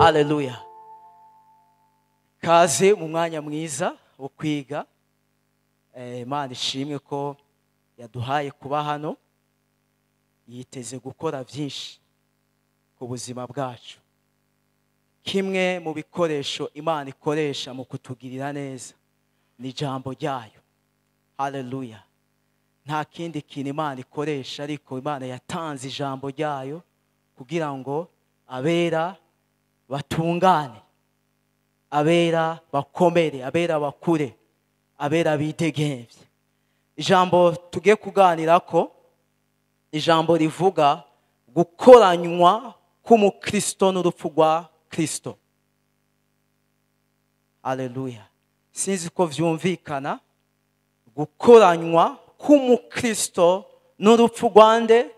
Haleluya. Kaze mu mwanya mwiza wo kwiga. Imana ishimwe ko yaduhaye kuba hano, yiteze gukora byinshi ku buzima bwacu. Kimwe mu bikoresho Imana ikoresha mu kutugirira neza ni ijambo ryayo. Haleluya. Nta kindi kintu Imana ikoresha, ariko Imana yatanze ijambo ryayo kugira ngo abera batungane, abera bakomere, abera bakure, abera bidegemvye. Ijambo tugiye kuganirako, ijambo rivuga gukoranywa k'umukristo n'urupfu rwa Kristo. Haleluya. Sinzi ko vyumvikana, gukoranywa k'umukristo n'urupfu rwande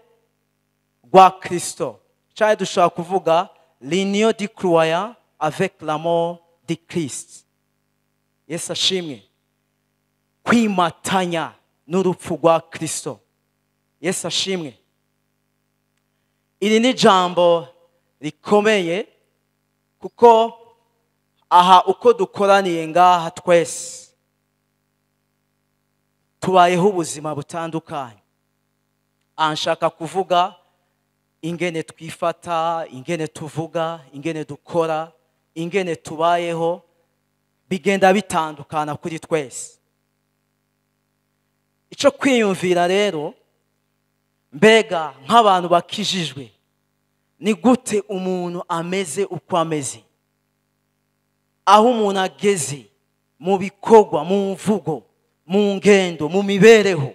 rwa Kristo. Cyane dushobora kuvuga l'union du croyant avec la mort de Christ. Yesu ashimwe. Kwimatanya n'urupfu rwa Kristo. Yesu ashimwe. Iri ni jambo rikomeye, kuko aha uko dukoraniye ngaha twese tubayeho ubuzima butandukanye. Anshaka kuvuga ingene twifata, ingene tuvuga, ingene dukora, ingene tubayeho bigenda bitandukana kuri twese. Ico kwiyumvira rero, mbega nk'abantu bakijijwe, ni gute umuntu ameze uko ameze, aho umuntu ageze mu bikorwa, mu mvugo, mu ngendo, mu mibereho,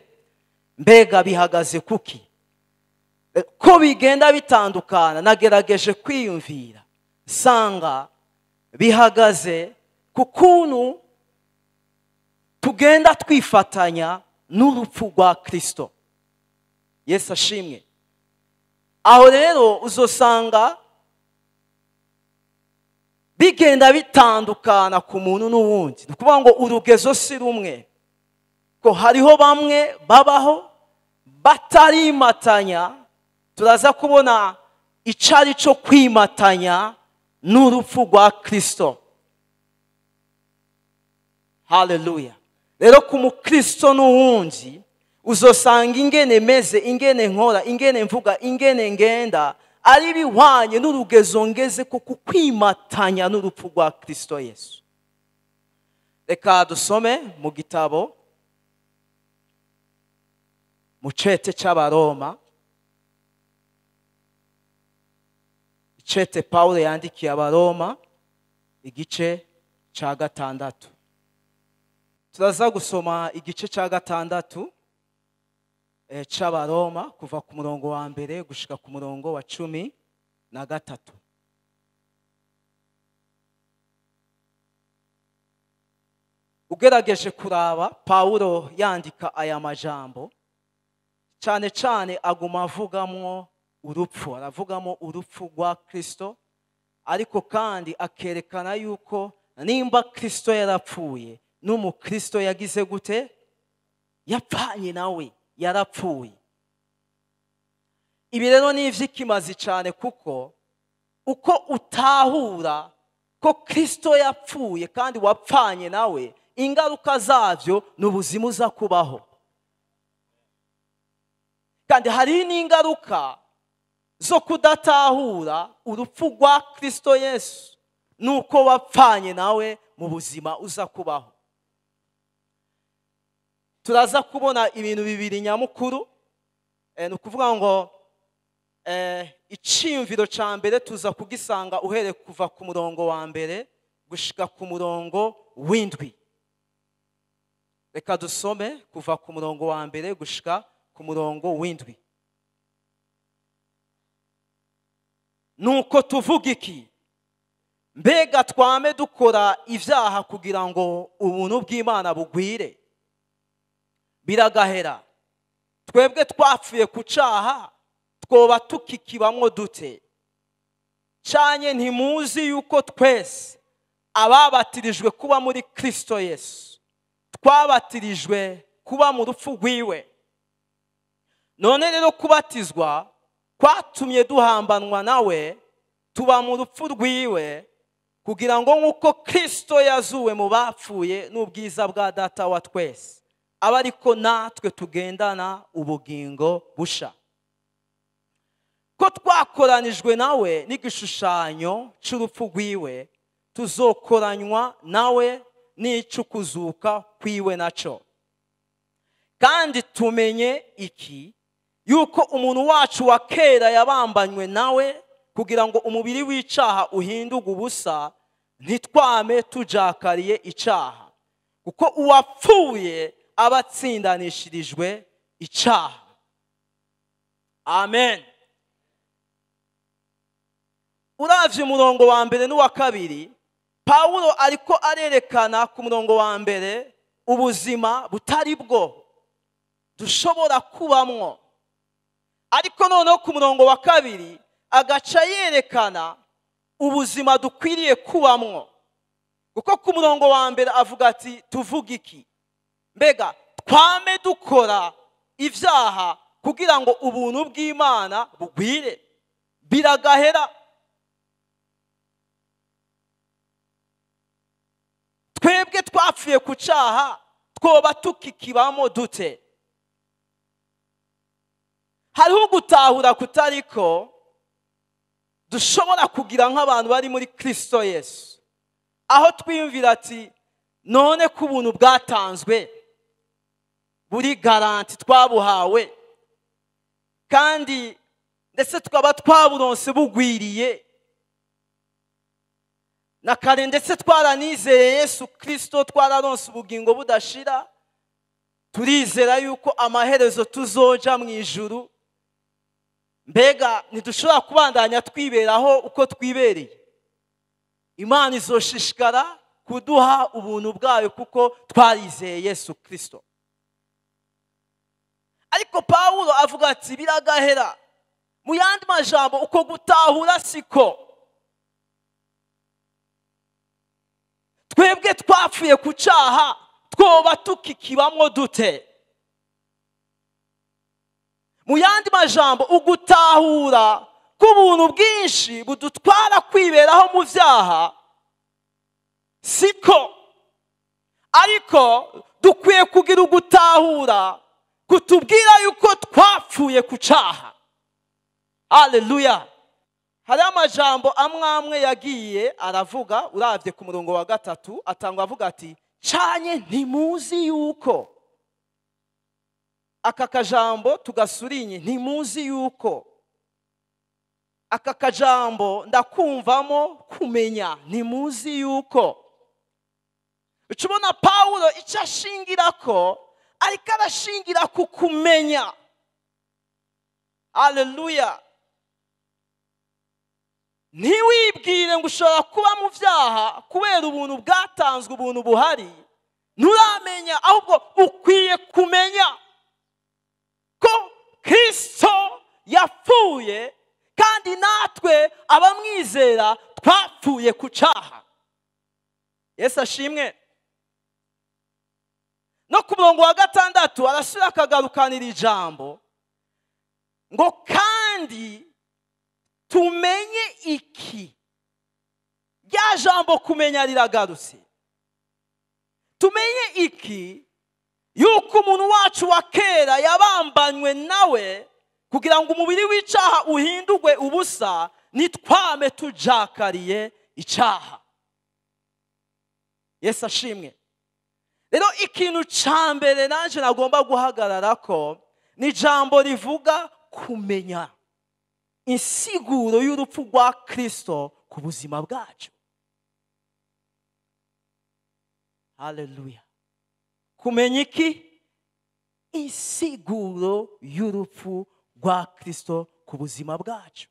mbega bihagaze kuki? Ko bigenda bitandukana. Nagerageje kwiyumvira sanga bihagaze ku kuntu tugenda twifatanya n'urupfu rwa Kristo. Yesu ashimwe. Aho rero uzosanga bigenda bitandukana ku muntu n'uwundi. Ni ukuvuga ngo urugezo si rumwe, ko hariho bamwe babaho batarimatanya. Turaza kubona icari cyo kwimatanya n'urupfu rwa Kristo. Haleluya. Rero ku mukristo n'uwundi uzosanga ingene meze, ingene nkora, ingene mvuga, ingene ngenda ari bihwanye n'urugezo ngeze ko kwimatanya n'urupfu rwa Kristo Yesu. Reka dusome mu gitabo mu cete c'Abaroma, icete Paulo yandikiye Abaroma, igice ca 6. Turaza gusoma igice ca 6 c'Abaroma kuva ku murongo wa mbere gushika ku murongo wa 13. Ugerageje kuraba Paulo yandika aya majambo, cyane cyane aguma avugamwo urupfu, aravugamo urupfu rwa Kristo, ariko kandi akerekana yuko nimba Kristo yarapfuye, n'umukristo yagize gute? Yapfanye nawe, yarapfuye. Ibi rero ni ivy'ikimazi cyane, kuko uko utahura ko Kristo yapfuye kandi wapfanye nawe, ingaruka zavyo n'ubuzima uza kubaho. Kandi hari n'ingaruka zo kudatahura urupfu rwa Kristo Yesu nuko wapfanye nawe mu buzima uza kubaho. Turaza kubona ibintu bibiri nyamukuru. Ni ukuvuga ngo iciyumviro ca mbere tuza kugisanga uhereye kuva ku murongo wa mbere gushika ku murongo w'indwi. Reka dusome kuva ku murongo wa mbere gushika ku murongo w'indwi. Nuko tuvuga iki? Mbega twame dukora ivyaha kugira ngo ubuntu bw'Imana bugwire? Biragahera. Twebwe twapfuye ku caha, twoba tukikibamwo dute? Canye ntimuzi yuko twese ababatirijwe kuba muri Kristo Yesu twabatirijwe kuba mu rupfu rwiwe? None rero kubatizwa kwatumye duhambanwa nawe Tuba mu rupfu rwiwe kugira ngo nk'uko Kristo yazuwe mu bapfuye n'ubwiza bwa Data wa twese, abe ariko natwe tugendana ubugingo busha. Ko twakoranijwe nawe n'igishushanyo cy'urupfu rwiwe, tuzokoranywa nawe n'icukuzuka kwiwe naco. Kandi tumenye iki, yuko umuntu wacu wa kera yabambanywe nawe kugira ngo umubiri w'icaha uhinduge ubusa, ntitwame tujakariye icaha, kuko uwapfuye aba atsindanishirijwe icaha. Amen. Uravye umurongo wa mbere n'uwa kabiri, Pawulo ariko arerekana ku murongo wa mbere ubuzima butari bwo dushobora kubamwo, ariko noneho ku murongo wa kabiri agaca yerekana ubuzima dukwiriye kubamwo. Kuko ku murongo wa mbere avuga ati tuvuga iki? Mbega twame dukora ivyaha kugira ngo ubuntu bw'Imana bugwire? Biragahera. Twebwe twapfuye ku caha, twoba tukikibamo dute? Hariho gutahura kutariko dushobora kugira nk'abantu bari muri Kristo Yesu, aho twiyumvira ati none ko ubuntu bwatanzwe buri garanti twabuhawe, kandi ndetse tukaba twaburonse bugwiriye na kare, ndetse twaranizeye Yesu Kristo, twararonse ubugingo budashira, turizera yuko amaherezo tuzoja mu ijuru. Mbega ntidushobora kubandanya twiberaho uko twibereye? Imana izoshishikara kuduha ubuntu bwayo kuko twarizeye Yesu Kristo. Ariko Pawulo avuga ati biragahera. Mu yandi majambo, uko gutahura siko. Twebwe twapfuye ku caha, twoba tukikibamwo dute? Mu yandi majambo, ugutahura k'ubuntu bwinshi budutwara kwiberaho mu vyaha siko, ariko dukwiye kugira ugutahura kutubwira yuko twapfuye ku caha. Haleluya. Hari amajambo amwe yagiye aravuga, uravye ku murongo wa 3 atangwa avuga ati canye ntimuzi yuko. Aka kajambo tugasurinye, ntimuzi yuko. Aka kajambo ndakumvamo kumenya, ntimuzi yuko. Ucubona Pawulo icyo ashingirako, ariko arashingira ku kumenya. Haleluya. Ntiwibwire ngo ushobora kuba mu vyaha kubera ubuntu bwatanzwe, ubuntu buhari. Nturamenya, ahubwo ukwiye kumenya ko Kristo yapfuye kandi natwe abamwizera twapfuye ku caha. Yesu ashimwe. No ku murongo wa 6 arasubira akagarukanira ijambo ngo kandi tumenye iki. Rya jambo kumenya riragarutse. Tumenye iki, yuko umuntu wacu wa kera yabambanywe nawe kugira ngo umubiri w'icaha uhindurwe ubusa, nitwame tujakariye icaha. Yesu ashimwe. Rero ikintu ca mbere nanje nagomba guhagarara ko ni jambo rivuga kumenya insiguro y'urupfu rwa Kristo ku buzima bwacu. Haleluya. Kumenya iki? Insiguro y'urupfu rwa Kristo ku buzima bwacu.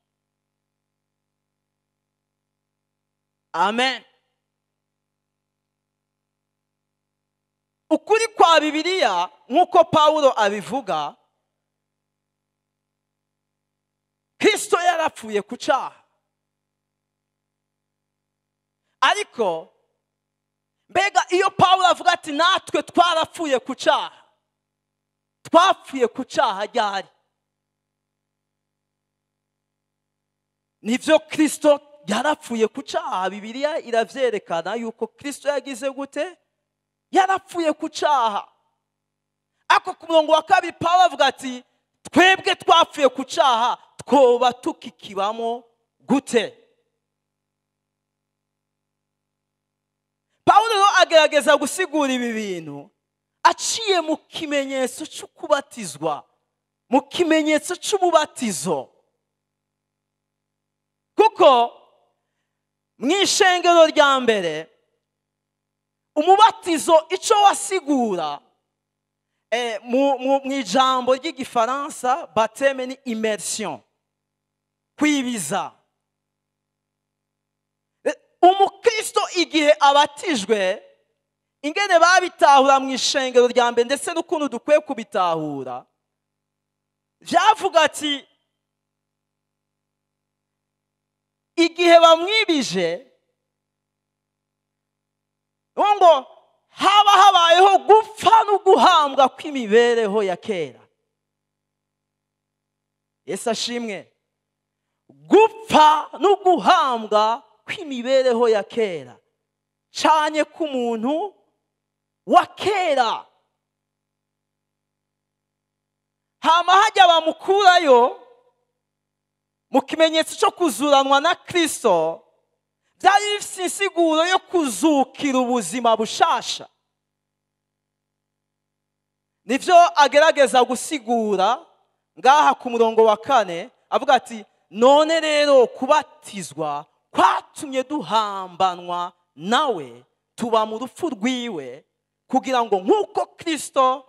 Amen. Ukuri kwa Bibiliya nk'uko Pawulo abivuga, Kristo yarapfuye ku caha. Ariko mbega iyo Pawulo avuga ati natwe twarapfuye ku caha, twapfuye ku caha ryari? Nivyo Kristo yarapfuye ku cyaha. Bibiliya iravyerekana yuko Kristo yagize gute? Yarapfuye ku cyaha. Ako ku murongo wa 2 Pawulo avuga ati twebwe twapfuye ku cyaha twoba tukikibamo gute? Pawulo agerageza gusigura ibi bintu aciye mu kimenyetso cyo kubatizwa, mu kimenyetso cy'umubatizo. Kuko mu ishengero rya mbere umubatizo icyo wasigura mu ijambo ry'igifaransa baptême ni immersion, kwibiza. Umukristo igihe abatijwe, ingene babitahura mu ishengero rya mbere ndetse n'ukuntu dukwiye kubitahura, byavuga ati igihe bamwibije ngo haba habayeho gupfa no guhambwa kw'imibereho ya kera. Yesu ashimwe. Gupfa no guhambwa kw'imibereho ya kera cyane k'umuntu wa kera. Hama hajya bamukurayo mu kimenyetso cyo kuzuranwa na Kristo, byari bifite insiguro yo kuzukira ubuzima bushasha. Nivyo agerageza gusigura ngaha ku murongo wa 4 avuga ati none rero kubatizwa kwatumye duhambanwa nawe tuba mu rupfu rwiwe, kugira ngo nk'uko Kristo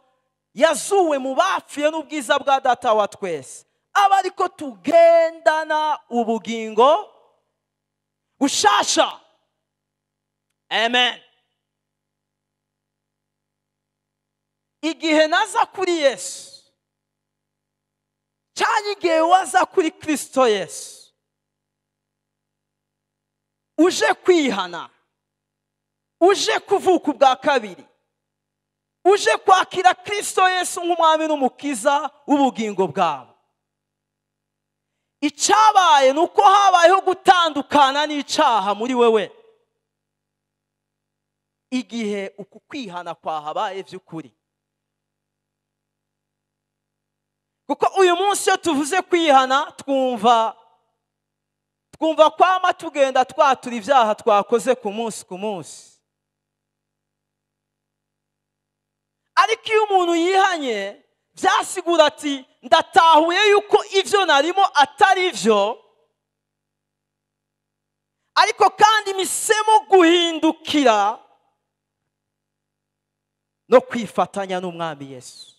yazuwe mu bapfuye n'ubwiza bwa Data wa twese, aba ariko tugendana ubugingo bushasha. Amen. Igihe naza kuri Yesu, cyangwa igihe waza kuri Kristo Yesu, uje kwihana, uje kuvuka ubwa kabiri, uje kwakira Kristo Yesu nk'umwami n'umukiza w'ubugingo bwawe, icyabaye nuko habayeho gutandukana n'icyaha muri wewe. Igihe uku kwihana kwahabaye by'ukuri. Kuko uyu munsi iyo tuvuze kwihana twumva kwama tugenda twatura ibyaha twakoze ku munsi ku munsi. Ariko iyo umuntu yihanye byasigura ati ndatahuye yuko ivyo narimo atari ivyo, ariko kandi misemo guhindukira no kwifatanya n'umwami Yesu.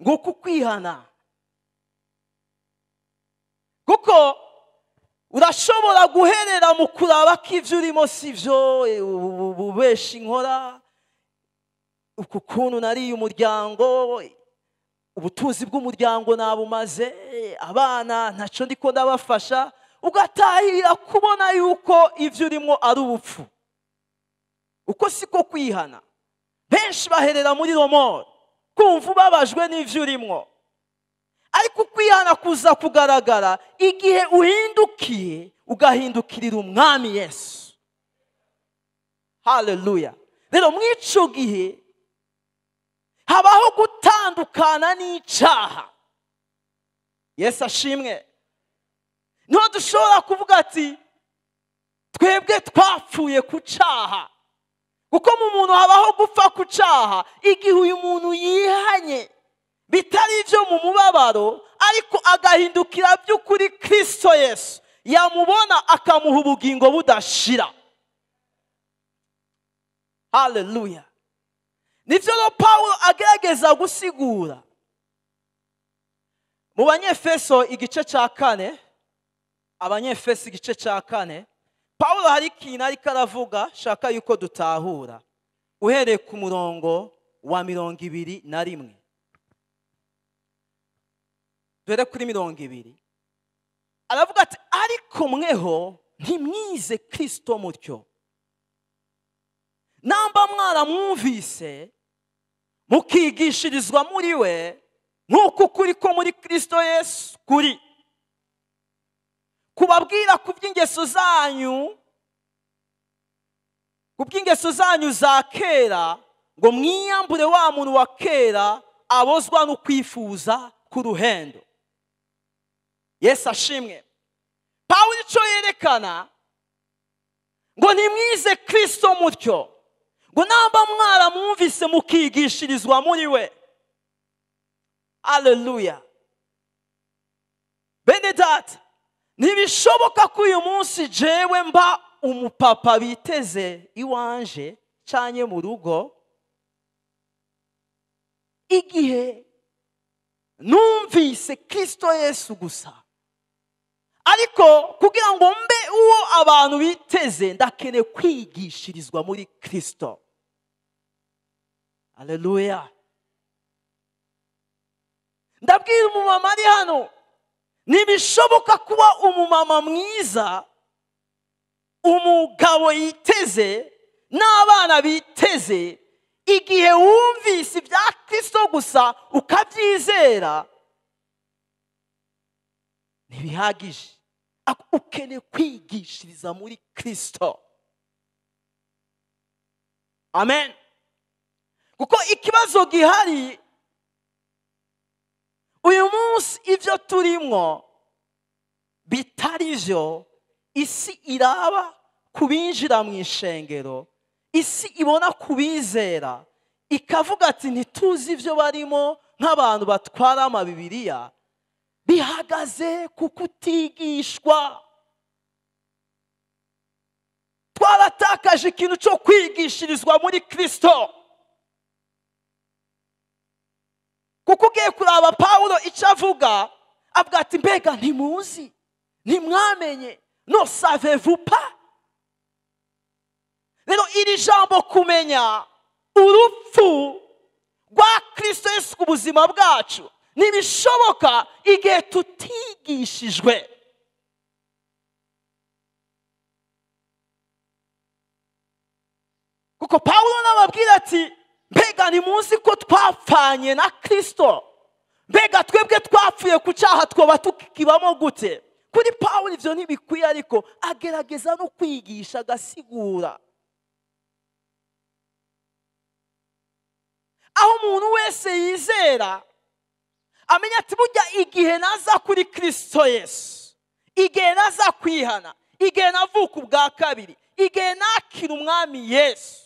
Nguko kwihana. Kuko urashobora guherera mu kuraba ko ivyo urimo sivyo, ububeshi nkora, uku kuntu nariye umuryango, ubutunzi bw'umuryango nabumaze, abana ntaco ndiko ndabafasha, ugatahira kubona yuko ivyo urimo ari ubupfu. Uko siko kwihana. Benshi baherera muri romoro, kumva ubabajwe n'ivyo urimo. Ariko kwihana kuza kugaragara igihe uhindukiye, ugahindukirira umwami Yesu. Haleluya. Rero mw'ico gihe habaho gutandukana n'icyaha. Yesu ashimwe. Niho dushobora kuvuga ati twebwe twapfuye ku cyaha. Kuko mu muntu habaho gupfa ku cyaha igihe uyu muntu yihanye bitari ibyo mu mubabaro, ariko agahindukira by'ukuri Kristo Yesu, yamubona akamuha ubugingo budashira. Haleluya. Nivyo no Paulo agerageza gusigura mu Banyefeso igice cya 4. Abanyefeso igice cya 4, Paulo hari ikintu ariko aravuga shaka yuko dutahura, uhereye ku murongo wa 21. Dore kuri 20 aravuga ati ariko mweho ntimwize Kristo mutyo, namba mwaramwumvise mukigishirizwa muri we nk'uko ukuri ko muri Kristo Yesu kuri. Kubabwira ku by'ingeso zanyu, ku by'ingeso zanyu za kera, ngo mwiyambure wa muntu wa kera abozwa no kwifuza k'uruhendo. Yesu ashimwe. Pawulo icyo yerekana ngo ntimwize Kristo mutyo, ngo namba mwaramwumvise mukigishirizwa muri we. Haleluya. Bene data, ntibishoboka ko uyu munsi jewe mba umupapa biteze iwanje canye mu rugo, igihe numvise Kristo Yesu gusa. Ariko kugira ngo mbe uwo abantu biteze, ndakeneye kwigishirizwa muri Kristo. Haleluya. Ndabwira umumama ari hano, ntibishoboka kuba umumama mwiza, umugabo yiteze n'abana biteze, igihe wumvise ibya Kristo gusa ukabyizera ntibihagije. Ukeneye kwigishiriza muri Kristo. Amen. Kuko ikibazo gihari uyu munsi, ibyo turimwo bitari byo, isi iraba kubinjira mu ishengero, isi ibona kubizera ikavuga ati ntituzi ibyo barimo nk'abantu batwara amabibiriya, bihagaze ku kutigishwa. Twaratakaje ikintu cyo kwigishirizwa muri Kristo. Kuko ugiye kuraba Pawulo icyo avuga, avuga ati mbega ntimuzi, ntimwamenye, ne savez-vous pas? Rero iri jambo kumenya urupfu rwa Kristo Yesu ku buzima bwacu ntibishoboka igihe tutigishijwe. Kuko Pawulo n'ababwira ati mbega ntimuzi ko twapfanye na Kristo? Mbega twebwe twapfuye ku cyaha twoba tukibamo gute? Kuri Pawulo ivyo ntibikwiye, ariko agerageza no kwigisha agasigura. Aho umuntu wese yizera amenya ati burya igihe naza kuri Kristo Yesu, igihe naza kwihana, igihe navuka ubwa kabiri, igihe nakira umwami Yesu,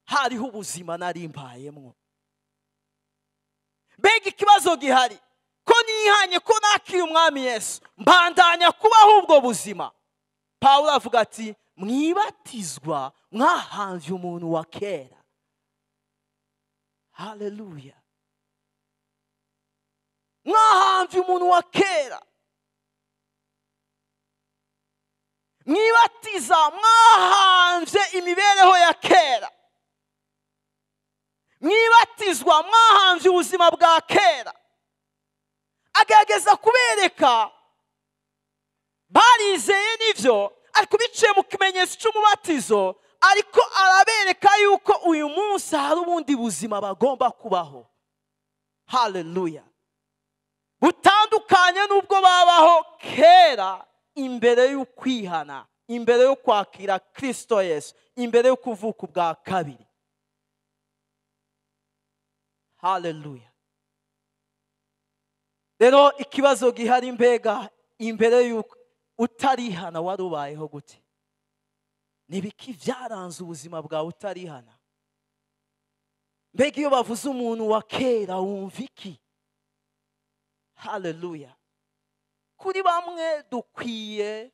hariho ubuzima nari mbayemwo. Mbega ikibazo gihari ko nihanye, ko nakira umwami Yesu, mbandanya kubaho ubwo buzima. Pawulo avuga ati mwibatizwa mwahanvye umuntu wa kera. Haleluya. Mwahanvye umuntu wa kera. Mwibatiza mwahanvye imibereho ya kera. Mwibatizwa mwahanvye ubuzima bwa kera. Agerageza kubereka barizeye n'ivyo, ariko biciye mu kimenyetso cy'umubatizo, ariko arabereka yuko uyu munsi hari ubundi buzima bagomba kubaho. Haleluya. Butandukanye n'ubwo babaho kera, imbere y'ukwihana, imbere yo kwakira Kristo Yesu, imbere yo kuvuka ubwa kabiri. Haleluya. Rero ikibazo gihari, mbega imbere y'uko utarihana wari ubayeho gute? Nibiki byaranze ubuzima bwawe utarihana? Mbega iyo bavuze umuntu wa kera wumva iki? Haleluya. Kuri bamwe dukwiye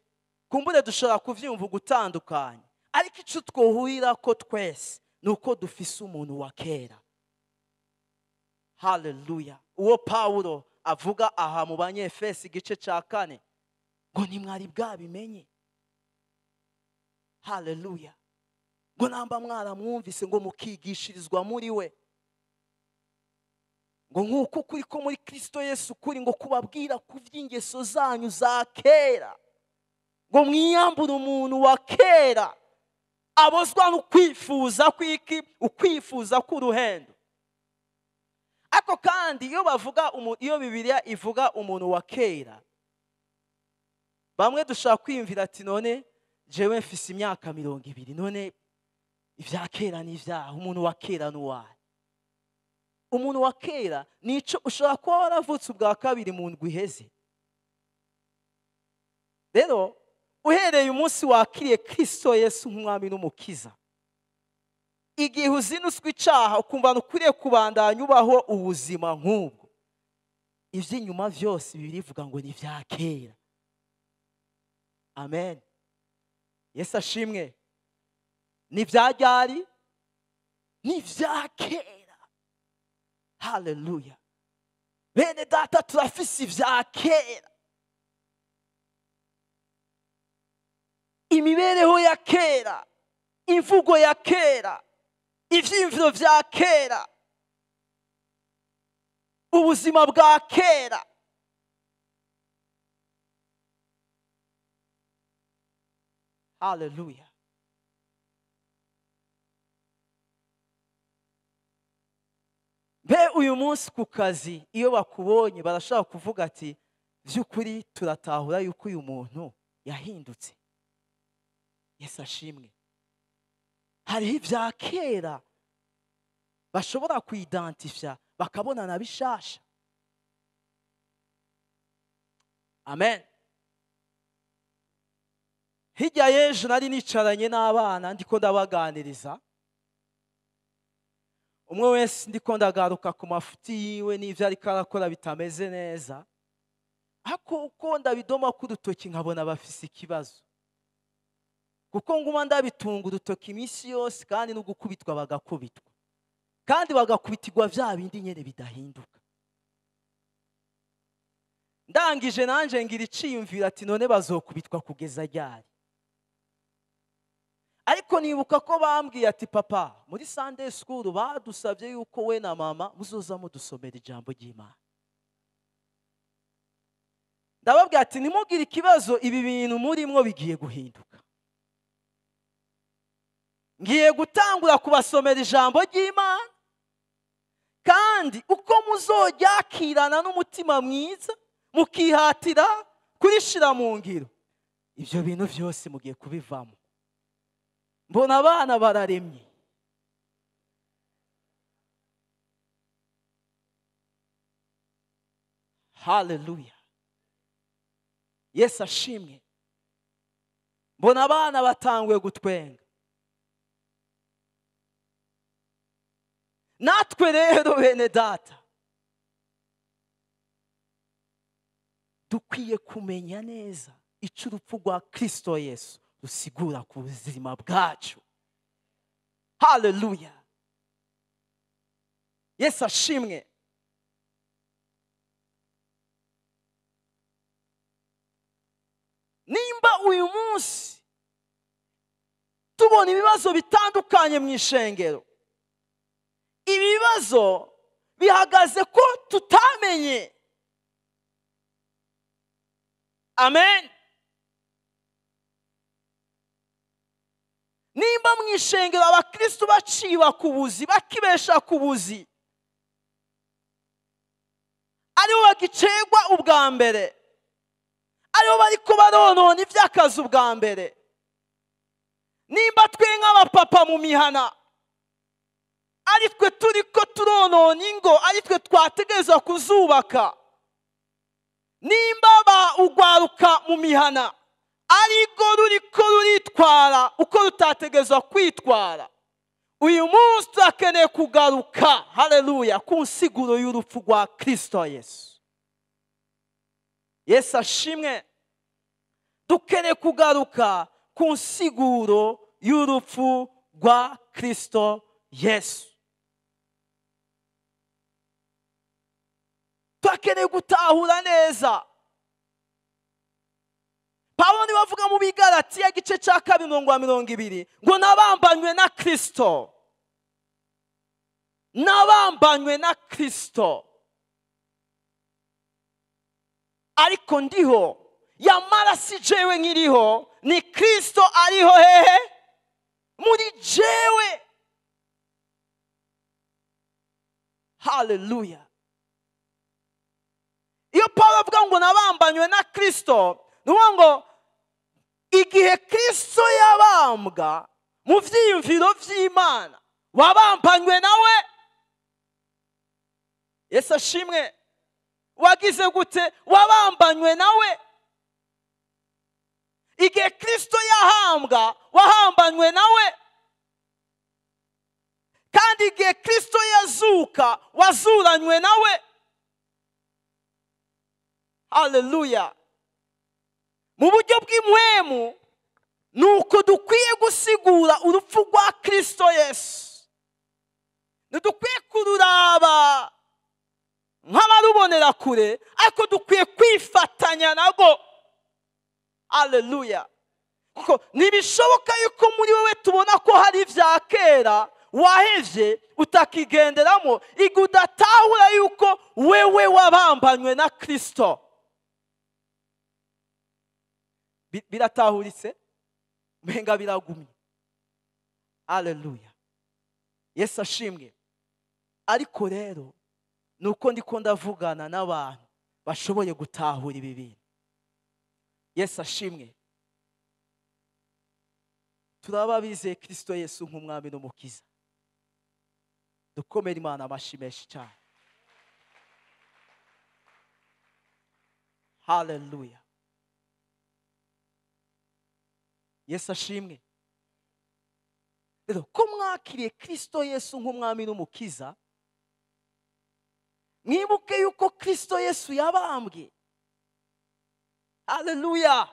kumbure dushobora kuvyumva gutandukanye, ariko ico twohurira ko twese nuko dufise umuntu wa kera. Haleluya. Uwo Pawulo avuga aha mu Banyefesi igice ca 4 ngo ntimwari bwabimenye. Haleluya. Ngo namba mwaramwumvise ngo mukigishirizwa muri we, ngo nkuko kuri ko muri Kristo Yesu kuri, ngo kubabwira ku by'ingeso zanyu za kera, ngo mwiyambure umuntu wa kera abozwa no kwifuza kwiki, ukwifuza k'uruhendo. Ako kandi iyo bavuga iyo Bibiliya ivuga umuntu wa kera, Bamwe dushaka kwiyumvira ati none jewe mfise imyaka 20, none ibya kera n'ivyaha, umuntu wa kera n'uwahe? Umuntu wa kera nico ushobora kuba waravutse ubwa kabiri mu ndwi iheze. Rero uhereye umunsi wakiriye Kristo Yesu nk'umwami n'umukiza, igihe uzinuswe icaha ukumva ukwiriye kubandanya ubaho ubuzima nk'ubwo, ivy'inyuma vyose birivuga ngo ni ivya kera. Amen. Yesu ashimwe. Ni vya ryari? Ni vya kera. Haleluya. Bene data, turafise ivya kera, imibereho ya kera, imvugo ya kera, ivyiyumviro vya kera, ubuzima bwa kera. Haleluya. Mbe uyu munsi ku kazi iyo bakubonye barashaka kuvuga ati vy'ukuri turatahura yuko uyu muntu yahindutse. Yesu ashimwe. Hariho ivya kera bashobora kuidentifya bakabona na bishasha. Amen. Hirya y'ejo nari nicaranye n'abana ndiko ndabaganiriza, umwe wese ndiko ndagaruka ku mafuti yiwe n'ivyo ariko arakora bitameze neza, ariko uko ndabidoma k'urutoki nkabona bafise ikibazo, kuko nguma ndabitunga urutoki iminsi yose, kandi no gukubitwa bagakubitwa, kandi bagakubitirwa vya bindi nyene bidahinduka. Ndangije nanje ngira iciyumvira ati none bazokubitwa kugeza ryari? Ariko nibuka ko bambwiye ati papa, muri Sunday school badusabye yuko we na mama muzoza mudusomera ijambo ry'Imana. Ndababwira ati ntimugire ikibazo, ibi bintu murimwo bigiye guhinduka. Ngiye gutangura kubasomera ijambo ry'Imana, kandi uko muzoryakirana n'umutima mwiza mukihatira kurishira mu ngiro, ibyo bintu byose mugiye kubivamo. Mbona abana bararemye. Haleluya. Yesu ashimwe. Mbona abana batanguye gutwenga. Natwe rero bene data dukwiye kumenya neza ico urupfu rwa Kristo Yesu rusigura ku buzima bwacu. Haleluya. Yesu ashimwe. Nimba uyu munsi tubona ibibazo bitandukanye mu ishengero, ibibazo bihagaze ko tutamenye. Amen. Nimba mu ishengero abakristo baciba kubuzi, bakibesha kubuzi, aribo bagicegwa ubwa mbere, aribo bariko baronona ivy'akazi ubwa mbere. Nimba twe nk'abapapa mu mihana ari twe turiko turonona ingo, ari twe twategerezwa kuzubaka. Nimba ba ugwaruka mu mihana ariko ruriko ruritwara uko rutategerezwa kwitwara, uyu munsi turakeneye kugaruka, haleluya, ku nsiguro y'urupfu rwa Kristo Yesu. Yesu ashimwe. Dukeneye kugaruka ku nsiguro y'urupfu rwa Kristo Yesu. Turakeneye gutahura neza. Pawulo niwe avuga mu Bigalatiya igice cya 2:20 ngo nabambanywe na Kristo. Nabambanywe na Kristo, ariko ndiho, yamara si jewe nkiriho, ni Kristo ariho hehe muri jewe. Haleluya. Iyo Pawulo avuga ngo nabambanywe na Kristo, Nuwo ngo igihe Kristo yabambwa mu vyiyumviro vy'Imana wabambanywe nawe. Yesu ashimwe. Wagize gute? Wabambanywe nawe. Igihe Kristo yahambwa wahambanywe nawe, kandi igihe Kristo yazuka wazuranywe nawe. Haleluya. Mu buryo bw'impwemu nuko dukwiye gusigura urupfu rwa Kristo Yesu. Ntidukwiye kururaba nk'abarubonera kure, ariko dukwiye kwifatanya nago. Haleluya. Kuko ntibishoboka yuko muri wowe tubona ko hari ibya kera wahevye utakigenderamo, igihe udatahura yuko wewe wabambanywe na Kristo. Biratahuritse, umenga biragumye. Haleluya. Yesu ashimwe. Ariko rero nuko ndiko ndavugana n'abantu bashoboye gutahura ibi bintu. Yesu ashimwe. Turaba bizeye Kristo Yesu nk'umwami n'umukiza. Dukomere Imana amashyi menshi cyane. Haleluya. Yesu ashimwe. Rero ko mwakiriye Kristo Yesu nk'umwami n'umukiza, mwibuke yuko Kristo Yesu yabambwe. Haleluya.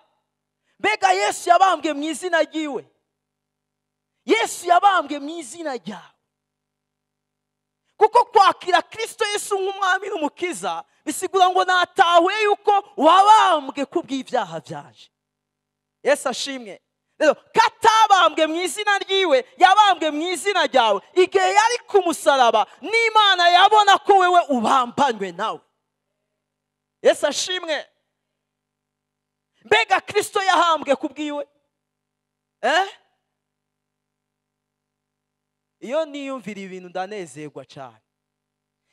Mbega Yesu yabambwe mu izina ryiwe. Yesu yabambwe mu izina ryawe. Kuko kwakira Kristo Yesu nk'umwami n'umukiza bisigura ngo natahuye yuko wabambwe kubw'ibyaha byaje. Yesu ashimwe. Rero katabambwe mu izina ryiwe, yabambwe mu izina ryawe. Igihe yari ku musaraba n'Imana yabona ko wewe ubambanywe nawe. Yesu ashimwe. Mbega Kristo yahambwe kubwiwe? Iyo niyumvira ibintu ndanezerwa cyane.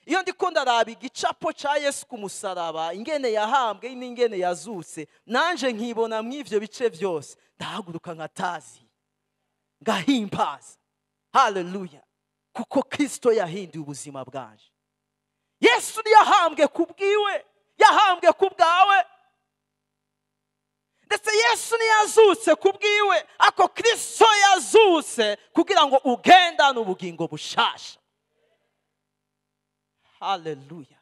Iyo ndiko ndaraba igicapo ca Yesu ku musaraba, ingene yahambwe n'ingene yazutse, nanje nkibona mw'ivyo bice byose, ndahaguruka nkatazi, ngahimbaza. Haleluya. Kuko Kristo yahinduye ubuzima bwanje. Yesu yahambwe kubwiwe, yahambwe kubwawe. Ndetse Yesu ntiyazutse kubwiwe, ako Kristo yazutse kugira ngo ugendane ubugingo bushasha. Haleluya.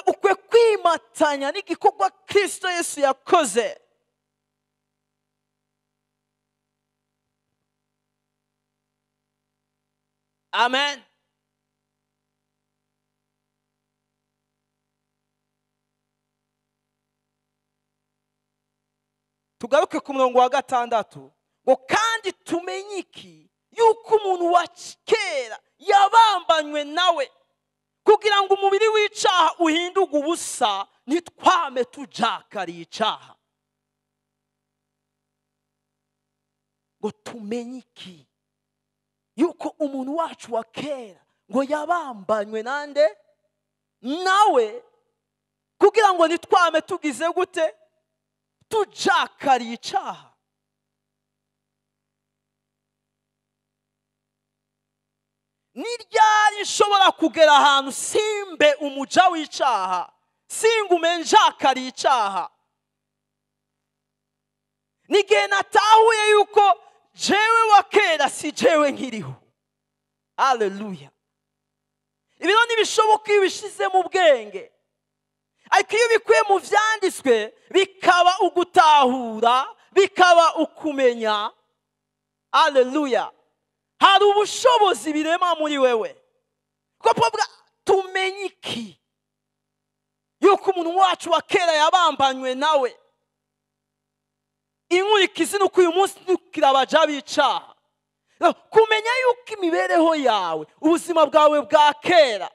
Ukwe kwimatanya n'igikorwa Kristo Yesu yakoze. Amen. Tugaruke ku murongo wa 6 ngo kandi tumenye iki yuko umuntu wa kera yabambanywe nawe kugira ngo umubiri w'icaha uhinduke ubusa, ntitwame tujakariye icaha. Ngo tumenye iki yuko umuntu wacu wa kera ngo yabambanywe nande nawe kugira ngo ntitwame tugize gute tujakariye icaha. Ni ryari nshobora kugera ahantu simbe umuja w'icaha, singume njakariye icaha? N'igihe natahuye yuko jewe wa kera si jewe nkiriho. Haleluya. Ibiro ntibishoboka iyo ubishize mu bwenge, ariko iyo bikuye mu vyanditswe bikaba ugutahura, bikaba ukumenya. Haleluya. Hari ubushobozi birema muri wewe. Kuko tumenye iki yuko umuntu wacu wa kera yabambanywe nawe. Inkurikizi nuko uyu munsi tukirabaja bicaha. Kumenya yuko imibereho yawe, ubuzima bwawe bwa kera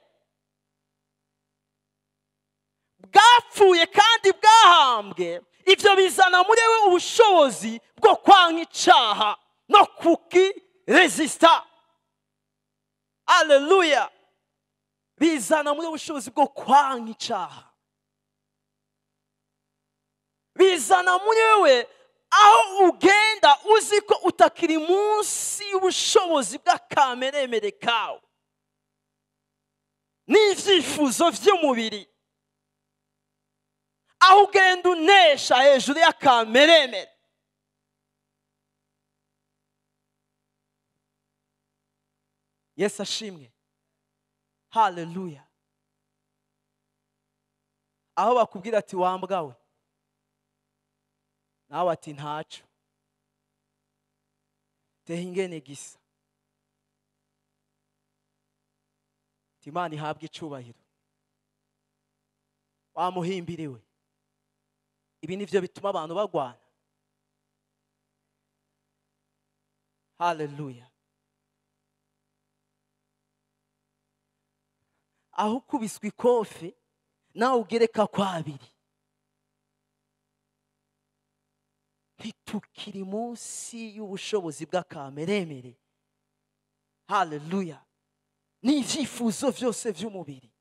bwapfuye kandi bwahambwe, ivyo bizana muri wewe ubushobozi bwo kwanka icaha no kukiresista. Haleluya. Bizana muri ubushobozi bwo kwanka icaha. Bizana muri wewe aho ugenda uzi ko utakiri munsi y'ubushobozi bw'akameremere kawe n'ivyifuzo vy'umubiri, aho ugenda unesha hejuru y'akameremere. Yesu ashimwe, haleluya. Aho bakubwira ati wambwawe, nawe ati ntaco, teha ingene gisa. Imana ihabwe icubahiro. Wamuhimbiriwe. Ibi nivyo bituma abantu bagwana. Haleluya. Aho ukubiswe ikofe nawe ugereka kwa abiri. Ntitukiri munsi y'ubushobozi bw'akameremere. Haleluya. N'ivyifuzo vyose vy'umubiri,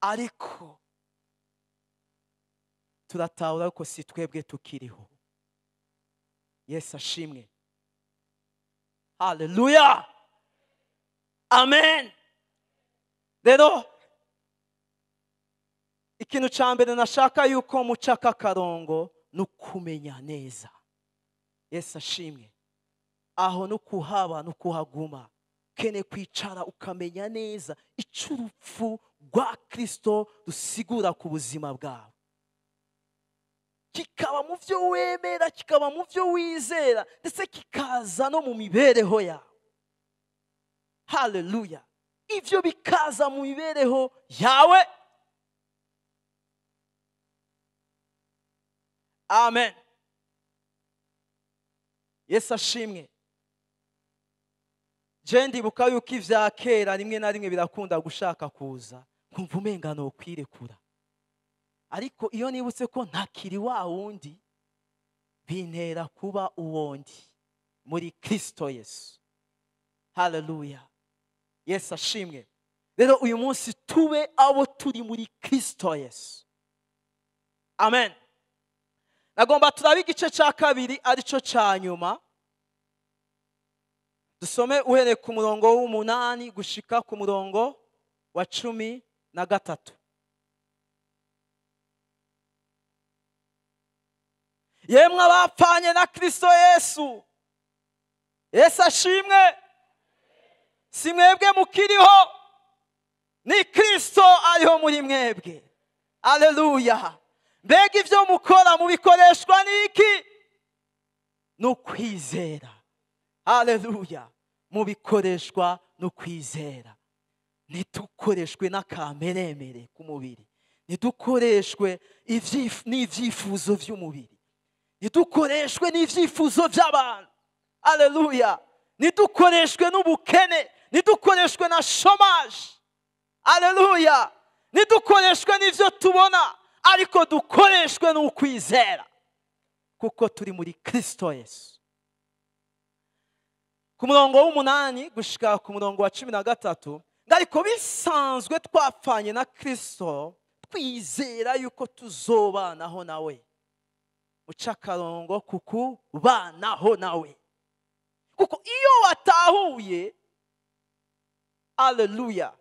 ariko turatahura ko si twebwe tukiriho. Yesu ashimwe, haleluya, amen. Rero ikintu ca mbere nashaka yuko mucaka akarongo ni ukumenya neza. Yesu ashimwe. Aho no kuhaba no kuhaguma, kene kwicara ukamenya neza ico urupfu rwa Kristo rusigura ku buzima bwawe, kikaba mu vyo wemera, kikaba mu vyo wizera, ndetse kikaza no mu mibereho yawe. Haleluya. Ivyo bikaza mu mibereho yawe. Amen. Yesu ashimwe. Je ndibuka yuko ivya kera rimwe na rimwe birakunda gushaka kuza, nkumva umenga no kwirekura, ariko iyo nibutse ko ntakiri wa wundi, bintera kuba uwondi muri Kristo Yesu. Haleluya. Yesu ashimwe. Rero uyu munsi tube abo turi muri Kristo Yesu. Amen. Nagomba turabe igice ca kabiri arico ca nyuma. Dusome uhereye ku murongo w'8 gushika ku murongo wa 13. Yemwe abapfanye na Kristo Yesu, Yesu ashimwe. Si mwebwe mukiriho, ni Kristo ariho muri mwebwe. Haleluya. Mbega ivyo mukora mubikoreshwa n'iki? No kwizera. Haleluya. Mubikoreshwa no kwizera. Ntitukoreshwe n'akameremere k'umubiri, ntidukoreshwe n'ivyifuzo vy'umubiri, ntidukoreshwe n'ivyifuzo vy'abantu. Haleluya. Ntidukoreshwe n'ubukene, ntidukoreshwe na chômage. Haleluya. Ntidukoreshwe n'ivyo tubona, ariko dukoreshwe n'ukwizera, kuko turi muri Kristo Yesu. Ku murongo w'8 gushika ku murongo wa 13, ariko bisanzwe twapfanye na Kristo, twizera yuko tuzobanaho nawe. Uca akarongo kukubanaho nawe, kuko iyo watahuye, haleluya,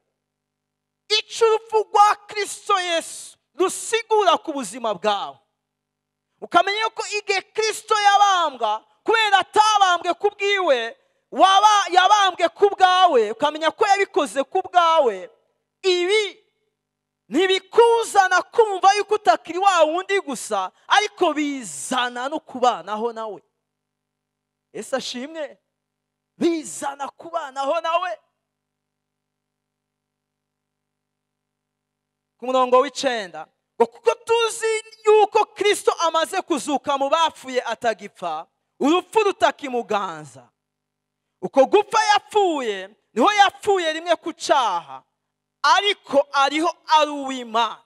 ico urupfu rwa Kristo Yesu rusigura ku buzima bwawe, ukamenya ko igihe Kristo yabambwa, kubera atabambwe ku bwiwe, yabambwe ku bwawe, ukamenya ko yabikoze ku bwawe. Ibi ntibikuzana kumva yuko utakiri wa wundi gusa, ariko bizana no kubanaho nawe. Yesu ashimwe. Bizana kubanaho nawe. Ku murongo w'9, ngo kuko tuzi yuko Kristo amaze kuzuka mu bapfuye atagipfa, urupfu rutakimuganza. Uko gupfa yapfuye, niho yapfuye rimwe ku caha, ariko ariho ari uw'Imana.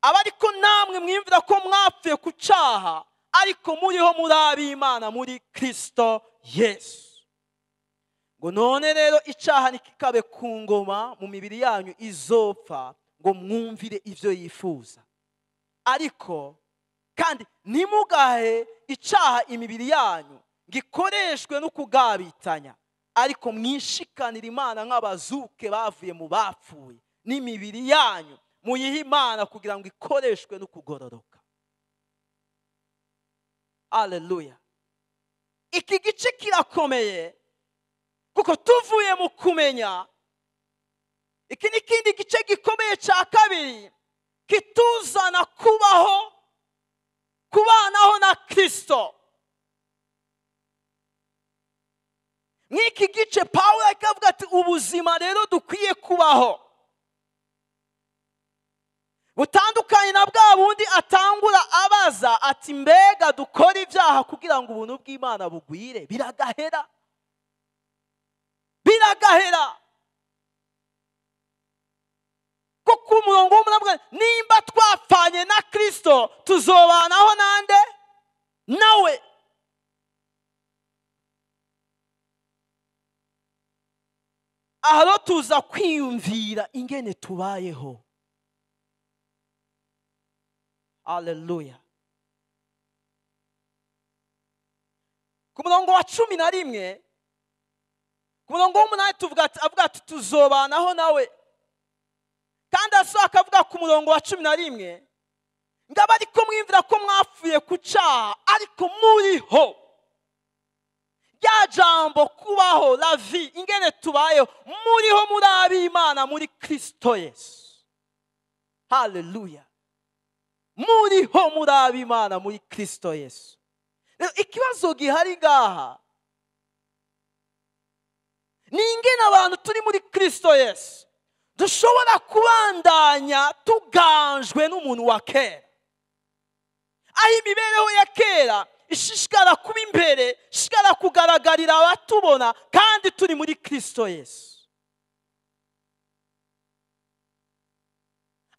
Aba ariko namwe mwiyumvira ko mwapfuye ku caha, ariko muriho muri ab'Imana muri Kristo Yesu. Ngo none rero icaha ntikikabe ku ngoma mu mibiri yanyu izopfa, ngo mwumvire ivyo yifuza. Ariko Kandi ntimugahe icyaha imibiri yanyu ngo ikoreshwe no kugabitanya, ariko mwishikanire Imana nk'abazuke bavuye mu bapfuye, n'imibiri yanyu muyihe Imana kugira ngo ikoreshwe no kugororoka. Haleluya. Iki gice kirakomeye kuko tuvuye mu kumenya. Iki ni ikindi gice gikomeye cya kabiri kituzana kubaho, kubanaho na Kristo. Mw'iki gice Pawulo akavuga ati ubuzima rero dukwiye kubaho butandukanye na bwa bundi atangura abaza ati mbega dukora ibyaha kugira ngo ubuntu bw'Imana bugwire. Biragahera, biragahera. Kuko umurongo w'umunani, nimba twapfanye na Kristo tuzobanaho nande? Nawe. Aho tuza kwiyumvira ingene tubayeho. Haleluya. Ku murongo wa 11, ku murongo w'umunani tuvuga ati, avuga ati tuzobanaho nawe. Kandi asohoka akavuga ku murongo wa 11 ngaba ariko mwimvira ko mwapfuye ku cyaha ariko muriho. Rya jambo kubaho, la vie, ingene tubayeho, muriho muri ab'Imana muri Kristo Yesu. Haleluya. Muriho muri ab'Imana muri Kristo Yesu. Rero ikibazo gihari ngaha ni ingene abantu turi muri Kristo Yesu dushobora kubandanya tuganjwe n'umuntu wa kera, aho imibereho ya kera ishishikara kuba imbere, ishishikara kugaragarira abatubona kandi turi muri Kristo Yesu.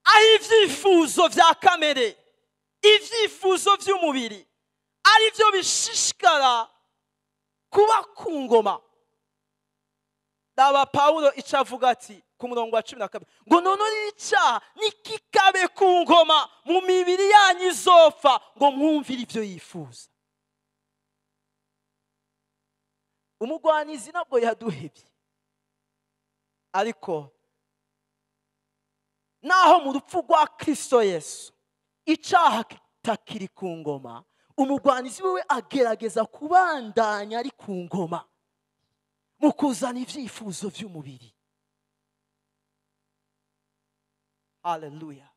Aho ibyifuzo vya kamere, ibyifuzo vy'umubiri ari byo bishishikara kuba ku ngoma. Daba Pawulo ico avuga ati ku murongo wa 12 ngo none icyaha nikikabe ku ngoma mu mibiri yanyu izopfa ngo mwumvire ivyo yifuza. Umugwanizi nabwo yaduhebye, ariko naho mu rupfu rwa Kristo Yesu icyaha kitakiri ku ngoma, umugwanizi wewe agerageza kubandanya ari ku ngoma mu kuzana ibyifuzo by'umubiri. Haleluya.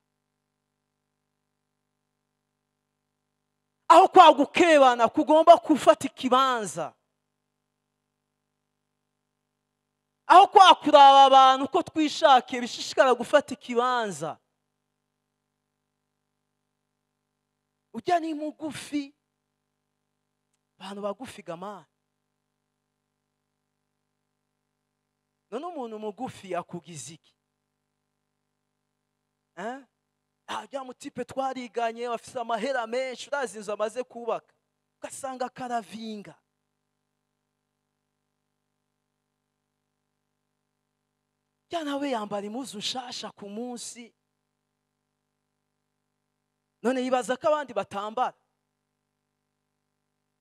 Aho kwa gukebana kugomba gufata ikibanza, aho kwa kuraba abantu uko twishakiye bishishikara gufata ikibanza. Ujya ni mugufi, abantu bagufi gamana. None umuntu mugufi akugize iki? Ajya mutipe twariganye afise amahera menshi, urazi inzu amaze kubaka, ugasanga karavinga. Jya nawe yambara impuzu nshasha ku munsi, none yibaza ko abandi batambara.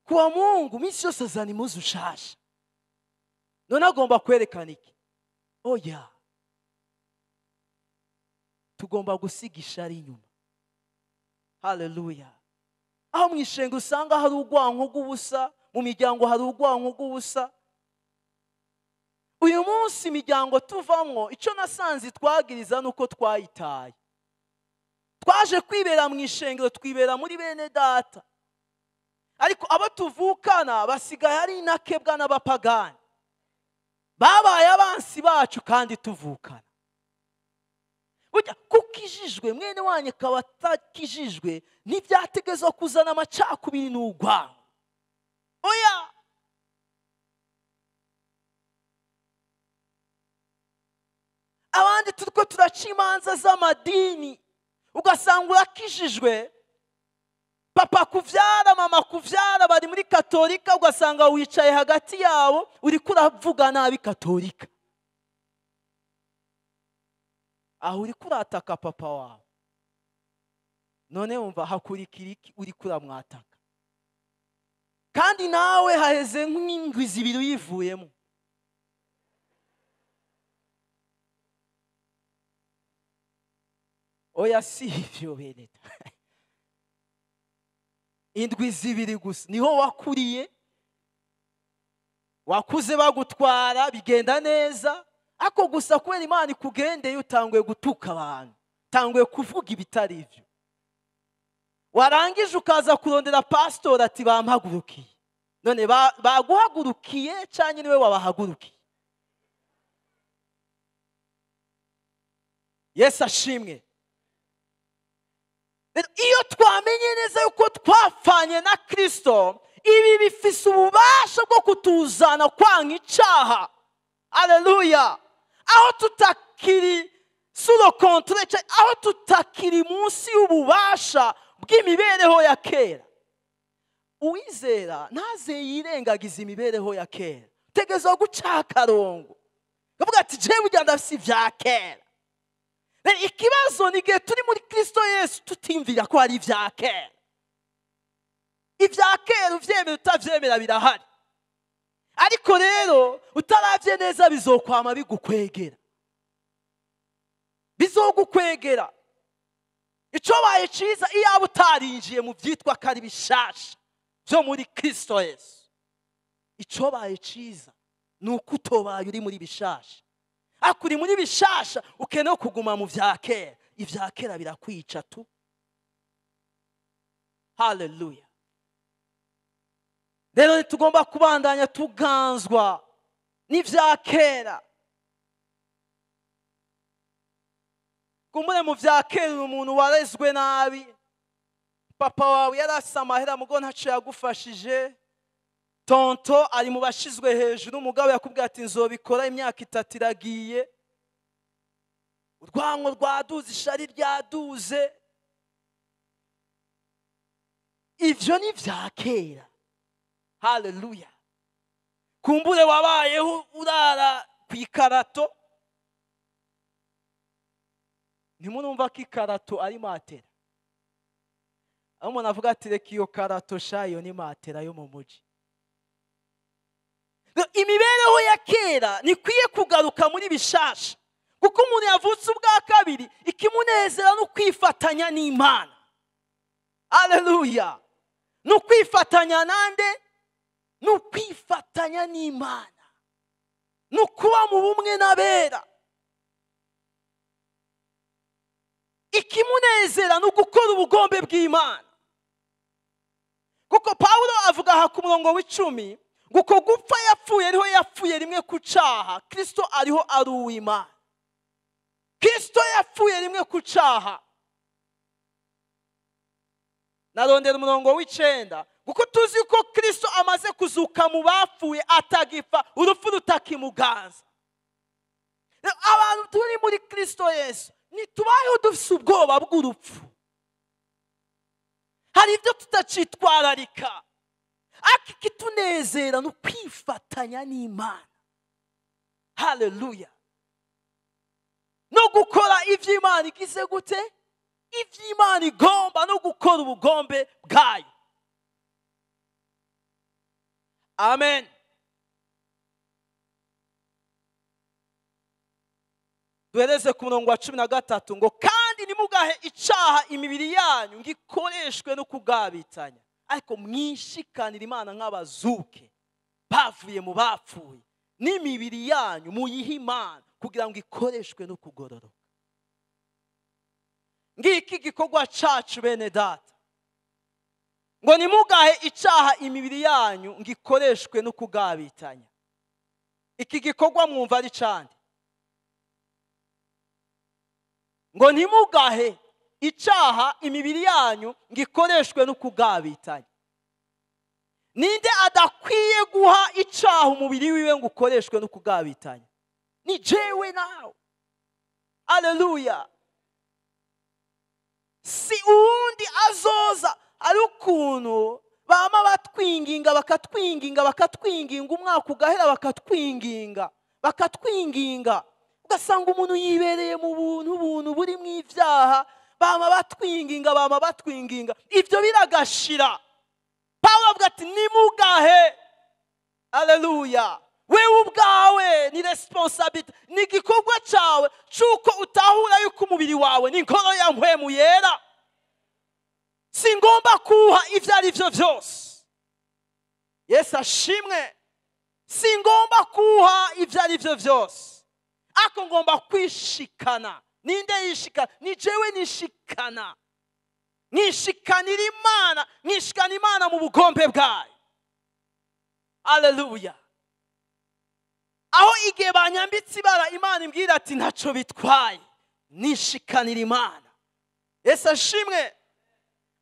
Kuwa Mungu minsi yose azana impuzu nshasha, none agomba kwerekana iki? Oya, tugomba gusiga ishari inyuma. Haleluya. Aho mu ishenga usanga hari urwanko rw'ubusa, mu miryango hari urwanko rw'ubusa. Uyu munsi imiryango tuvamwo, icyo nasanze twagiriza nuko twayitaye. Twaje kwibera mu ishengero, twibera muri bene data, ariko abo tuvukana basigaye ari inakebwa n'abapagani, babaye abansi bacu kandi tuvukana. Burya kukijijwe mwene wanyu akaba atakijijwe ntibyategezwa kuzana amacakubiri n'urwango. Oya, abandi turiko turaca imanza z'amadini, ugasanga urakijijwe, papa kuvyara mama kuvyara bari muri katolika, ugasanga wicaye hagati yabo uriko uravuga nabi katolika. Aho uriko urataka papa wawe, None wumva hakurikira iki uri kuramwataka? Kandi nawe haheze nk'indwi zibiri uyivuyemo. Oya si ivyo bene. Indwi zibiri gusa niho wakuriye, wakuze bagutwara bigenda neza, ako gusa kubera Imana ikugendeye utanguye gutuka abantu, utanguye kuvuga ibitari ivyo. Warangije ukaza kurondera pastor ati bampagurukiye. None baguhagurukiye canke niwe wabahagurukiye? Yesu ashimwe. Iyo twamenye neza yuko twapfanye na Kristo, ibi bifise ububasha bwo kutuzana kwanga icaha. Haleluya. Aho tutakiri sous le contrôle, aho tutakiri munsi y'ububasha bw'imibereho ya kera. Uwizera ntaze yirengagiza imibereho ya kera. Tegezwa guca akarongo. Kavuga ati jewe burya ndafise ivya kera. Ikibazo ni igihe turi muri Kristo Yesu tutimvira ko ari ivya kera. Ivya kera uvyemera utavyemera birahari. Ariko rero utaravye neza bizokwama bigukwegera. Bizogukwegera. Ico baye ciza iyaba utarinjiye mu vyitwa ko ari bishasha vyo muri Kristo Yesu. Ico baye ciza nuko utobaye uri muri bishasha. Akuri muri bishasha ukeneye kuguma mu vya kera. Ivya kera birakwica tu. Haleluya. Rero tugomba kubandanya tuganzwa n'ivya kera. Kumbure mu vya kera umuntu warezwe nabi, papa wawe yarasa amahera mugo ntaco yagufashije, tonto ari mu bashizwe hejuru, umugabo yakubwiye ati nzobikora imyaka itatu iragiye, urwango rwaduze, ishari ryaduze. Ivyo ni vya kera. Haleluya. Kumbure wabayeho urara kwikarato. Ntimurumva ko ikarato ari matera. Aho umuntu avuga ati reka iyo karato sha, iyo ni matera yo mu muji. Imibereho ya kera nikwiye kugaruka muri bishasha, kuko umuntu yavutse ubwa kabiri ikimunezera no kwifatanya n'Imana. Haleluya. No kwifatanya nande? No kwifatanya n'Imana, no kuba mu bumwe n'abera. Ikimunezera no gukora ubugombe bw'Imana. Kuko Paulo avuga aha ku murongo w'icumi, guko gupfa yapfuye ariho yapfuye rimwe ku caha, Kristo ariho ari uw'Imana. Kristo yapfuye rimwe ku caha. Narondera umurongo w'icenda, kuko tuzi ko Kristo amaze kuzuka mu bapfuye atagipfa, urupfu rutakimuganza. Abantu turi muri Kristo Yesu ntitubayeho dufise ubwoba bw'urupfu. Hari ibyo tutacitwararika. Ariko ikitunezera ni ukwifatanya n'Imana. Haleluya. No gukora ivyo Imana igize gute? Ivyo Imana igomba, no gukora ubugombe bwayo. Amen. Duhereze ku murongo wa 13 ngo kandi nimugahe icaha imibiri yanyu ngo ikoreshwe no kugabitanya, ariko mwishikanira Imana nk'abazuke bavuye mu bapfuye, n'imibiri yanyu muyihe Imana kugira ngo ikoreshwe no kugororoka. Ngiki gikorwa cacu bene data, ngo nimugahe icaha imibiri yanyu ngo ikoreshwe no kugabitanya. Iki gikorwa mwumva ari cande? Ngo ntimugahe icaha imibiri yanyu ngo ikoreshwe no kugabitanya. Ninde adakwiye guha icaha umubiri wiwe ngo ukoreshwe no kugabitanya? Ni jewe nawe. Haleluya. Si uwundi azoza. Ari ukuntu bama batwinginga bakatwinginga bakatwinginga, umwaka ugahera bakatwinginga bakatwinginga, ugasanga umuntu yibereye mu buntu, buntu buri mu ivyaha, Bama batwinginga, bama batwinginga, ibyo biragashira. Pawulo avuga ati nimugahe. Haleluya. Wewe ubwawe ni responsabilité, ni igikorwa cyawe cy'uko utahura yuko umubiri wawe ni inkoro ya mpwemu yera. Singomba kuha ibyo ari byo byose. Yesu ashimwe. Singomba kuha ibyo ari byo byose, ako ngomba kwishikana. Ninde yishikana? Ni jewe nishikana. Nishikanira Imana, nishikana Imana mu bugombe bwayo. Haleluya. Aho igihe banyambitse ibara, Imana imbwira ati ntaco bitwaye, nishikanira Imana. Yesu ashimwe.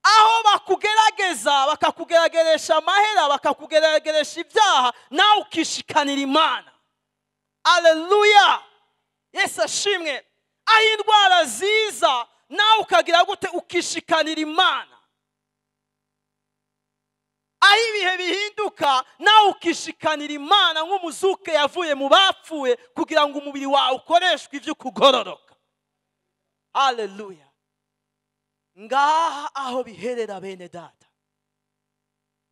Aho bakugerageza, bakakugerageresha amahera, bakakugerageresha ibyaha, nawe ukishikanira Imana. Haleluya. Yesu ashimwe. Aho indwara ziza, nawe ukagira gute? Ukishikanira Imana. Aho ibihe bihinduka, nawe ukishikanira Imana nk'umuzuke yavuye mu bapfuye, kugira ngo umubiri wawe ukoreshwe ibyo kugororoka. Haleluya. Ngaha aho biherera bene data,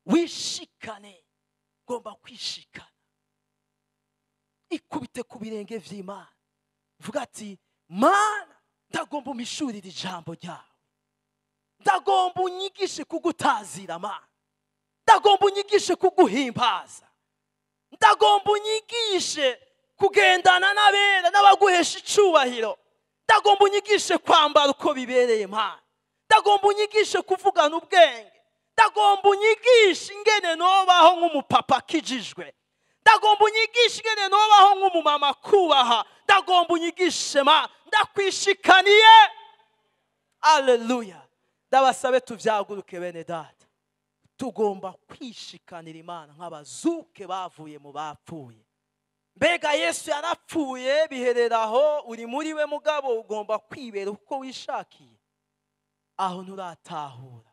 wishikane. Ugomba kwishikana, ikubite ku birenge vy'Imana, vuga ati Mana, ndagomba umishurire ijambo ryawe, ndagomba unyigishe kugutazira Mana, ndagomba unyigishe kuguhimbaza, ndagomba unyigishe kugendana n'abera n'abaguhesha icubahiro, ndagomba unyigishe kwambara uko bibereye Mana, ndagomba unyigishe kuvugana ubwenge, ndagomba unyigishe ingene nobaho nk'umupapa akijijwe, ndagomba unyigishe ingene nobaho nk'umumama kubaha, ndagomba unyigishe ma, ndakwishikaniye. Haleluya. Ndabasabe tuvyaguruke bene data. Tugomba kwishikanira Imana nk'abazuke bavuye mu bapfuye. Mbega Yesu yarapfuye bihereraho, uri muri we mugabo ugomba kwibera uko wishakiye. Aho nturatahura.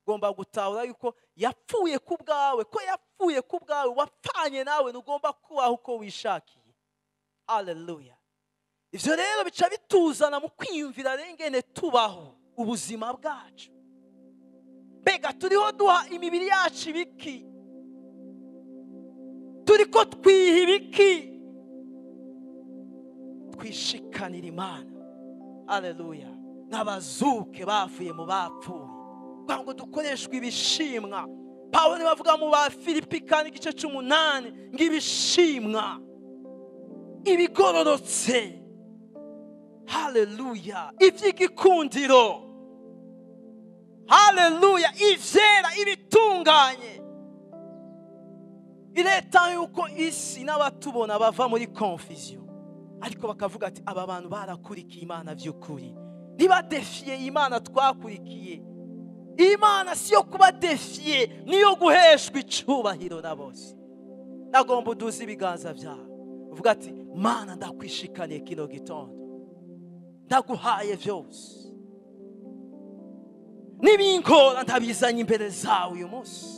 Ugomba gutahura yuko yapfuye ku bwawe, ko yapfuye ku bwawe, wapfanye nawe, ntugomba kubaho uko wishakiye. Haleluya. Ivyo rero bica bituzana mu kwiyumvira rengene tubaho ubuzima bwacu. Mbega turiho duha imibiri yacu ibiki? Turiko twiha ibiki? Twishikanira Imana. Haleluya. Nk'abazuke bavuye mu bapfuye, kugira ngo dukoreshwe ibishimwa. Pawulo bavuga mu ba Filipi kandi igice 8 ngo ibishimwa, ibigororotse. Haleluya. Ivy'igikundiro. Haleluya. Ivyera, ibitunganye. Ireta yuko isi n'abatubona bava muri confusion, ariko bakavuga ati aba bantu barakurikiye Imana vy'ukuri, ntibadefiye Imana twakurikiye. Imana si yo kubadefiye, niyo guheshwa icubahiro na bose. Nagomba uduze ibiganza byawe, uvuga ati Mana, ndakwishikaniye kino gitondo, ndaguhaye vyose, nibinkora ndabizanye imbere zawe uyu munsi.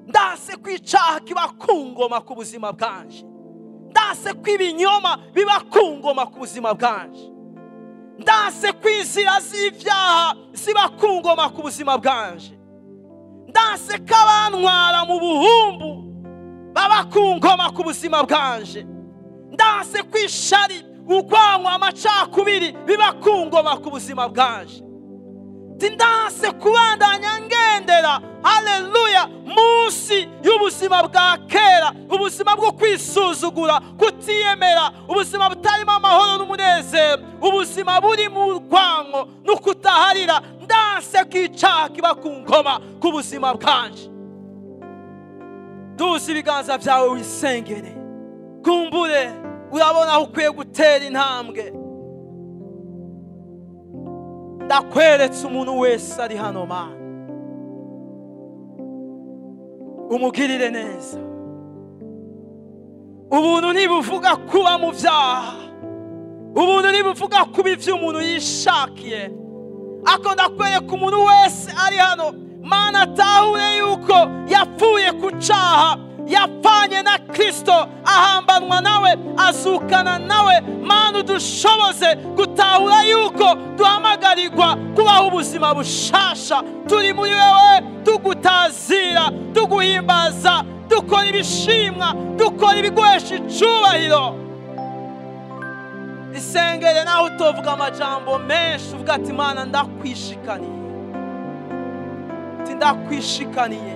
Ndase kwicaha kiba kungoma ku buzima bwanje, ndase kwibinyoma biba kungoma ku buzima bwanje, ndase kwizira z'ivyaha ziba kungoma ku buzima bwanje, ndase kabantwara mu buhumbu baba kungoma ku buzima bwanje, ndase kwishari urwango amacakubiri biba kungoma ku buzima bwanje, ndase kubandanya ngendera, haleluya, munsi y'ubuzima bwa kera, ubuzima bwo kwisuzugura, kutiyemera, ubuzima butarimo amahoro n'umunezero, ubuzima buri mu rwango no kutaharira. Ndase kwicaha kiba ku ngoma ku buzima bwanje. Duza ibiganza byawe wisengere, kumbure urabona aho ukwiye gutera intambwe. Ndakweretse umuntu wese ari hano Mana, umugirire neza. Ubuntu ntibuvuga kuba mu byaha, ubuntu ntibuvuga kuba ivyo umuntu yishakiye. Ako ndakwereka umuntu wese ari hano Mana, atahure yuko yapfuye ku caha, Yapfanye na Kristo, ahambanwa nawe, azukana nawe. Mana, udushoboze gutahura yuko duhamagarirwa kubaho ubuzima bushasha turi muri wewe, tugutazira, tuguhimbaza, dukora ibishimwa, dukora ibiguhesha icubahiro. Isengere naho utovuga amajambo menshi, uvuga ati: Mana, ndakwishikaniye, ati ndakwishikaniye.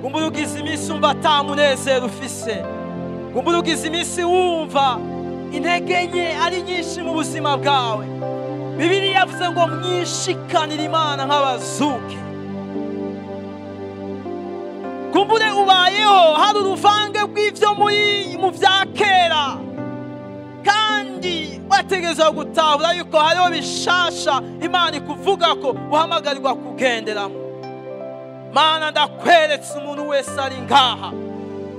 Kumbura ugize iminsi wumva ata munezero ufise, kumbura ugize iminsi wumva intege nke ari nyinshi mu buzima bwawe. Bibiliya yavuze ngo mwishikanire Imana nk'abazuke. Kumbure ubayeho hari uruvange rw'ibyo muri mu bya kera, kandi wategerezwa gutahura yuko hariho bishasha Imana ikuvuga ko uhamagarirwa kugenderamo. Mana, ndakweretse umuntu wese ari ngaha.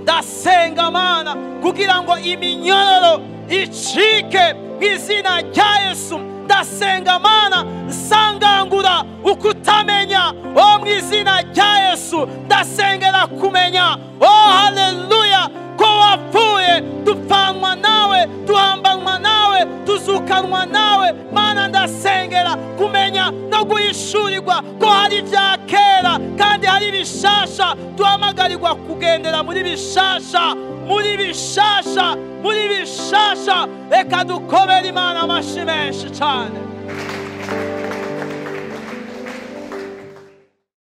Ndasenga, Mana, kugira ngo iminyororo icike mu izina rya Yesu. Ndasenga, Mana, nsangangura ukutamenya o mu izina rya Yesu. Ndasengera kumenya, oh haleluya, ko wapfuye, dupfanwa nawe, duhambanwa nawe, tuzukanwa nawe. Mana, ndasengera kumenya no guhishurirwa ko hari ibya kera kandi hari ibishasha. Duhamagarirwa kugendera muri bishasha, muri bishasha, muri bishasha. Reka dukomere Imana amashi menshi cyane.